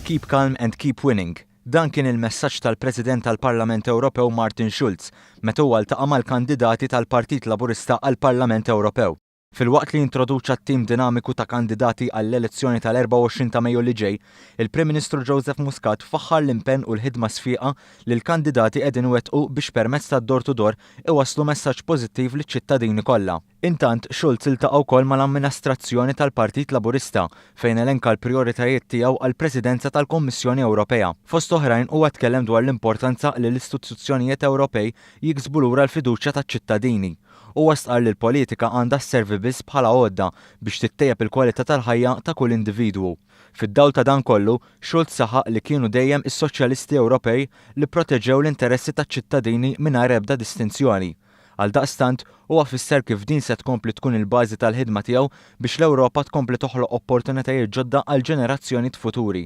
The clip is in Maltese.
Keep calm and keep winning. Dan kien il-messaġġ tal-President tal-Parlament Ewropew Martin Schulz meta huwa ltaqa' mal-kandidati tal-Partit Laburista għall-Parlament Ewropew. Filwaqt li introduċa t-tim dinamiku ta' kandidati għall-elezzjoni tal-24 ta' Mejju li ġej, il-Prim Ministru Joseph Muscat faħħar l-impenn u l-ħidma sfiqa li l-kandidati qegħdin iwettqu biex permezz tad-door to door iwasslu messaġġ pożittiv liċ-ċittadini kollha. Intant, Schulz iltaqa' wkoll mal-amministrazzjoni tal-Partit Laburista fejn elenka l-prijoritajiet tiegħu għall-Presidenza tal-Kummissjoni Ewropea. Fost oħrajn huwa tkellem dwar l-importanza li l-istituzzjonijiet Ewropej jiksbu lura l-fiduċja taċ-ċittadini. Huwa stqarr li l-politika għandha sservi biss bħala għodda biex tittejjeb il-kwalità tal-ħajja ta' kull individwu. Fid-dawl ta' dan kollu, Schulz saħaq li kienu dejjem is-Soċjalisti Ewropej li proteġew l-interessi taċ-ċittadini mingħajr ebda distinzjoni. Għaldaqstant, huwa fisser kif din se tkompli tkun il-bażi tal-ħidma tiegħu biex l-Ewropa tkompli toħloq opportunitajiet ġodda għal ġenerazzjonijiet futuri.